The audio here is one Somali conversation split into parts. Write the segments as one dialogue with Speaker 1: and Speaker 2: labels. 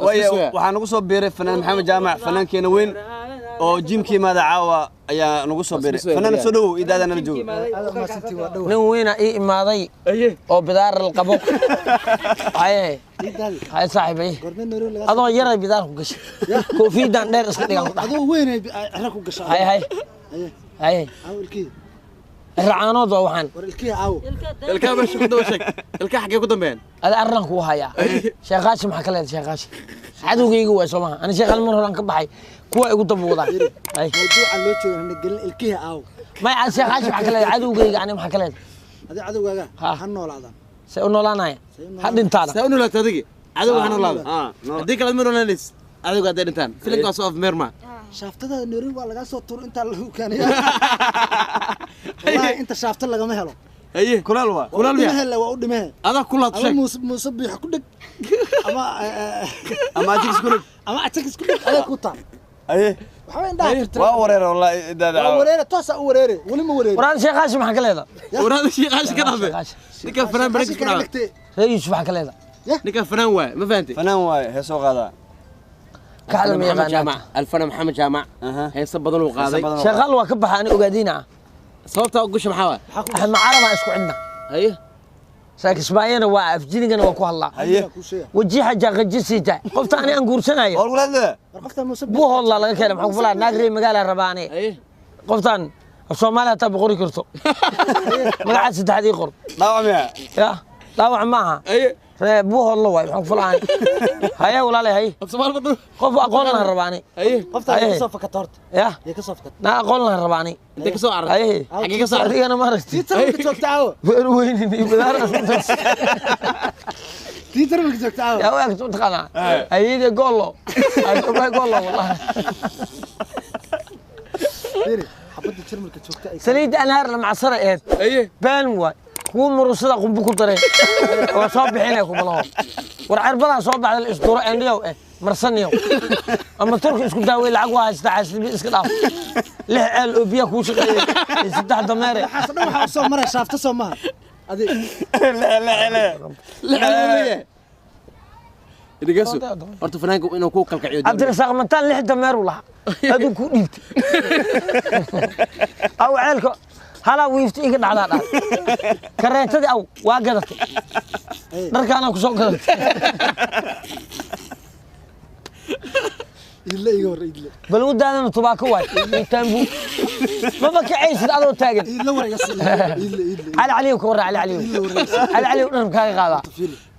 Speaker 1: Waxaa nagu soo biiray fanaan Maxamed Jaamac, fanaankeena weyn oo jimkii imaada caawa ayaa nagu soo biiray. Fanaan soo dhowow, idaada nala joogo.
Speaker 2: Nin weyna ii imaaday oo bidaar qabo. Haye haye saaxiibay, adoo yaray bidaar ku gashay, koofiyadan dheer iska dhigan ku dhahay.
Speaker 3: Adoo weyn ay cira ku gashay.
Speaker 2: Haye haye haye.
Speaker 3: Caawo ilkihii.
Speaker 2: Racaanood waa waxaan.
Speaker 3: War ilkihii caawo.
Speaker 4: Ilkaha meesha ku daba sheeg, ilkaha xaggee ku dambeeyaan?
Speaker 2: Ada arran kuu hayaa. Sheekaashi maxaa ka leedahay? Sheekaashi cadowgayga waay soo maha. Ani sheekhaal mar horaan ka baxay, kuwa igu daba wadaan. Ay.
Speaker 3: Mawduuca loo jooga hana gelin, ilkihii caawo.
Speaker 2: May, sheekaashi maxaa ka leedahay? Cadowgayga ani maxaa ka leedahay?
Speaker 3: Adi cadowgaaga
Speaker 2: Ha.
Speaker 3: Ha noolaadaan.
Speaker 2: See u noolaanaya? Ha dhintaana.
Speaker 4: Saa u noolaata adigi, cadowga ha noolaada.
Speaker 1: Ah,
Speaker 4: haddii kale ma noolaanays cadowga hadday dhintaan. Filimka waa soo afmeerma.
Speaker 3: Shaaftada Nairobi waa lagaa soo tuur intaa lagu keenaya. Wallahi inta shaafta lagama helo.
Speaker 4: Haye.
Speaker 1: Kulaal waa.
Speaker 4: Kulaal miya?
Speaker 3: Dhimehe waa u dhimehe.
Speaker 4: Adaa kulaad
Speaker 3: ama
Speaker 4: sheeg.
Speaker 3: Muuse, Muuse biix ku dheg ama
Speaker 1: ama ajigis ku dhig.
Speaker 3: Ama ajakis ku dheg, aday ku taal.
Speaker 1: Aye.
Speaker 3: Waxba indhaha tirtira.
Speaker 1: Waa wareer wallahi idaada
Speaker 3: waa
Speaker 1: caawa.
Speaker 3: Wareere toosa u wareere, weli ma wareere.
Speaker 2: Waraan sheekaashi maxaa ka leedahay?
Speaker 4: Waraada shiiqaashi ka dhaafay.
Speaker 2: Sheekaashi.
Speaker 4: Ninka fanaan barnaamij ku
Speaker 3: Kaga
Speaker 4: dhaafay.
Speaker 3: dhigtay.
Speaker 2: Reer Yuusuf maxaa ka leedahay?
Speaker 4: Ninka fanaan waay, ma fahantay?
Speaker 1: Fanaan waaye, heesoo qaadaa.
Speaker 2: Kaxla ma
Speaker 4: Maxamed
Speaker 2: yaqaanaa?
Speaker 4: Jaamac, alfana Maxamed Jaamac.
Speaker 1: Aha.
Speaker 4: Heese badan uu qaaday.
Speaker 1: Heese badan.
Speaker 2: Sheekhaal waa ka baxa ani ogaadiina.
Speaker 4: Sababtaa u gasha maxaa waay?
Speaker 2: Axmed Carabaa isku cidna.
Speaker 4: Haye.
Speaker 2: Saakisbaayana waa afjinigana waa ku hadlaa.
Speaker 1: Haye.
Speaker 3: Kuu sheega.
Speaker 2: Wajiixa jaaqajisiita qofta ani aan guursanayo.
Speaker 1: War kula
Speaker 3: war qofta Muuse
Speaker 2: Buu hoodlaa laga keenay, maxaan ku falaa? Naag reer magaala rabaane.
Speaker 4: Haye.
Speaker 2: Qoftan af Soomaali hataa boqori karto. Magaca saddexaad ii qor.
Speaker 1: Dhaawac miya?
Speaker 2: Ya dhaawac maaha.
Speaker 4: Haye.
Speaker 2: Ree buu hoodlo waay, maxaan ku falaa ani? Haye walaalay, haye.
Speaker 4: Af Soomaali badan.
Speaker 2: Qof aqoon lahan rabaane.
Speaker 4: Haye.
Speaker 3: Qofta
Speaker 2: Haye.
Speaker 3: ka soo fakata horta.
Speaker 2: Ya.
Speaker 3: Yay ka soo fakata?
Speaker 2: Naa aqoon lahan rabaane.
Speaker 4: Intee ka soo carartay?
Speaker 2: Haye.
Speaker 4: Xaggee ka soo carartay?
Speaker 2: Adigana ma aragti.
Speaker 3: Tii tarmalka joogta caawo.
Speaker 2: Beer weynin iyo bidaar.
Speaker 3: Tii tarmalka joogta caawo.
Speaker 2: Yaa u egto mataqaanaa hayide goollo ay goollo wallahi.
Speaker 3: Fiiri xabadda jarmalka joogta ay
Speaker 2: Saliidda anhaar la macsara eed.
Speaker 4: Haye.
Speaker 2: Been waay, kuwa murusada qumbu ku dareen oo soo bixinaya kumalaho. War cirbadaa soo baxda la isduro endhiyow eh marsaniyow ama turki isku daawey. Lacag waa haystaa, xaasidnimo iska dhaaf. Lix ceel oo biyaha kuu shaqeeyay iyo saddex dameere.
Speaker 3: Waxaas dhan waxaa u soo maray shaafta soo maha adi.
Speaker 1: Le le le.
Speaker 4: Leeyahay dhegeyso horta, fanaanka inuu ku kalkaciyo doonaya.
Speaker 2: Cabdirasaaq Mataan lix dameer uu lahaa, aduu kuu dhiibtay aw ceelka halaa wiifta iga dhacdaa dhahay. Kareetadii aw waa gadatay, dharkaanaa ku soo gadatay.
Speaker 3: Idle iga hor idle.
Speaker 2: Bal u daadana tubaako waay taambu, maba kacaysid adoo taagan.
Speaker 3: Idle war iga sii idle idle.
Speaker 2: Cali Caliyow ka warra, Cali Caliyow, Cali Caliyow dhar kaaga qaadaa,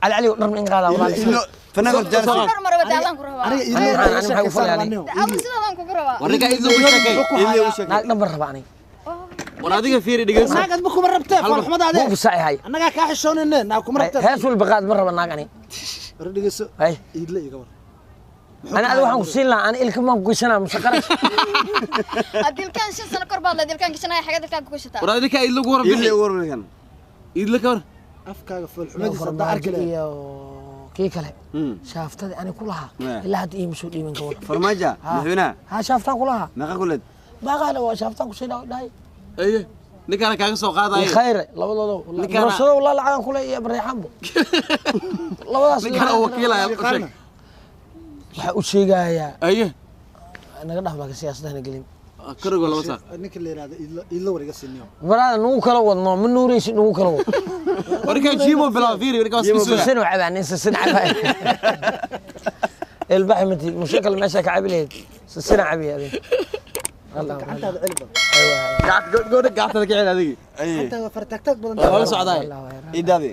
Speaker 2: Cali Caliyow dhar in qaadaa walaal.
Speaker 1: Fanaan horta jaanis.
Speaker 5: Dhar maraba daalaan ku rabaa.
Speaker 3: Aniga idle
Speaker 2: Ani
Speaker 3: war iga
Speaker 2: maxaan ku
Speaker 3: sheekaysan
Speaker 2: falay
Speaker 3: rabaa
Speaker 2: ani?
Speaker 3: niyow.
Speaker 5: Adigu sidaadaan kugu rabaa.
Speaker 4: War ninka idin ugu sheekay.
Speaker 1: Idle u sheekay.
Speaker 2: Naag dhan ban rabaa aniga.
Speaker 4: War adiga fiiri, dhegeyso.
Speaker 3: Naag adba kuma rabtee, foolxumada adee.
Speaker 2: Buufi saaci hay.
Speaker 3: Annagaa kaa xishoonayne, naag kuma rabtee.
Speaker 2: Hees walba qaad, ma raba naag ani.
Speaker 3: War dhegeyso.
Speaker 2: Hay.
Speaker 3: Idle iga war.
Speaker 2: Ani adiga waxaan ku siin lahaa, ani ilka maan ku gashanaa mase qarash?
Speaker 5: Dilkaan 5 sano kor baad le dilkaan gashanaya, xagee dilkaan ku gashataa?
Speaker 4: War adiga idin ugu
Speaker 1: Idle
Speaker 4: warbixi.
Speaker 1: ugu warbixikan.
Speaker 4: Idle ka war.
Speaker 3: Afkaaga foolxumadiisa haddaa arki
Speaker 2: Farmaajo
Speaker 3: lahayd.
Speaker 2: Iyo kii kale shaaftadii ani ku lahaa ilaa hadda iima soo dhiibin, ka war.
Speaker 1: Farmaajo madaxweynaha.
Speaker 2: Ha, shaaftaan ku lahaa.
Speaker 1: Meeqa kuleed?
Speaker 2: Baaqaana waa shaaftaan ku sii dhahay.
Speaker 4: Haye, ninkaana kaaga soo
Speaker 2: iyo
Speaker 4: qaadaayo.
Speaker 2: Khayre labadooda
Speaker 4: Ninkaana-
Speaker 2: murasado walaa lacagan kule iyo bareexaanbo labadaas.
Speaker 4: Ninkaana oo wakiilaya u sheeg.
Speaker 2: Waxaa u sheegayaa.
Speaker 4: Haye.
Speaker 2: Naga dhaaf laakiin siyaasadahana gelin.
Speaker 4: Karigo laba saar.
Speaker 3: Ninka la yidhahdo idle, idle war iga sii niyow.
Speaker 2: Baraada nagu kala wadno ma nuureysid, nagu kala wad.
Speaker 4: War ninkaan jimo bilaab, fiiri ninkaan waa isku sugaa.
Speaker 2: Sisin u cabaa nin, sisin cabaa ilbaxi mati mushakal meesha ka cabi lahayd, sisina cabi adin.
Speaker 3: Gacantaada celi badan.
Speaker 4: Gacanta gabadha, gacantada ka celi adigi.
Speaker 1: Aye.
Speaker 3: Gacantaada fartaagtaag badan.
Speaker 4: Waa la socdaay.
Speaker 1: Idaadi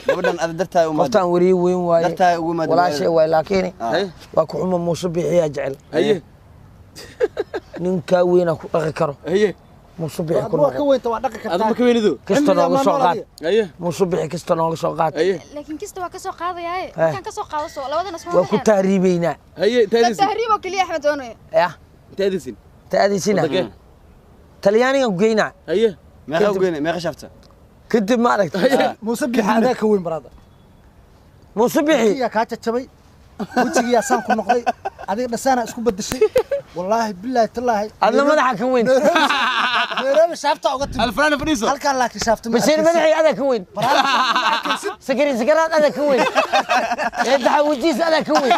Speaker 1: gabadhan ada dartaa u maad.
Speaker 2: Qoftaan weriye weyn waaye.
Speaker 1: Dartaa ugu imaad.
Speaker 2: Walaashay waay laakiin
Speaker 4: Haye.
Speaker 2: waa ku xuma. Muuse bixiyaa jecel.
Speaker 4: Haye.
Speaker 2: Ninkaa weynaa ku dhaqi karo.
Speaker 4: Haye.
Speaker 2: Muuse bixi ku
Speaker 3: adba waa ka
Speaker 2: noqo.
Speaker 3: weynta, waa dhaqi
Speaker 4: Adigu
Speaker 3: kartaa.
Speaker 4: ma ka weynido?
Speaker 2: Kasta
Speaker 3: Cimrigaa
Speaker 2: nooga
Speaker 3: maa
Speaker 2: soo
Speaker 3: nool
Speaker 2: qaad.
Speaker 3: adiga.
Speaker 4: Haye.
Speaker 2: Muuse bixi kasta nooga soo qaad.
Speaker 4: Haye.
Speaker 5: Laakiin kista waa ka soo qaadayaaye, markaan ka soo qaado soo labadana soo
Speaker 2: Waa ku tahriibeynaa.
Speaker 4: Haye, intaadisin.
Speaker 5: Tahriib oo keliya Axmed doonayo.
Speaker 2: Ya.
Speaker 4: Intaadisin.
Speaker 2: Taadiisina.
Speaker 4: Wadakee?
Speaker 2: Talyaanigan ku geynaa.
Speaker 4: Haye.
Speaker 1: Meeqa u geynay, meeqa shafta?
Speaker 2: Kadib ma aragta.
Speaker 3: Muuse bixi adaa ka weyn baraada.
Speaker 2: Muuse bixi.
Speaker 3: Wejigiyaa kaa jajabay, wejigiyaa saan ku noqday, adiga dhasaanaa isku bedeshay, wallaahi bilaahi tallaahi.
Speaker 2: Adna madaxa ka weyn.
Speaker 3: Nairobi shaafta uga timid.
Speaker 4: Alfanaan fadhiiso.
Speaker 3: Halkaan laakiin shaafta ma
Speaker 2: Bashiir
Speaker 3: arkaysid.
Speaker 2: madaxii adaa ka weyn. Sakari sakaraad adaa ka weyn. Daxawijiis adaa ka weyn.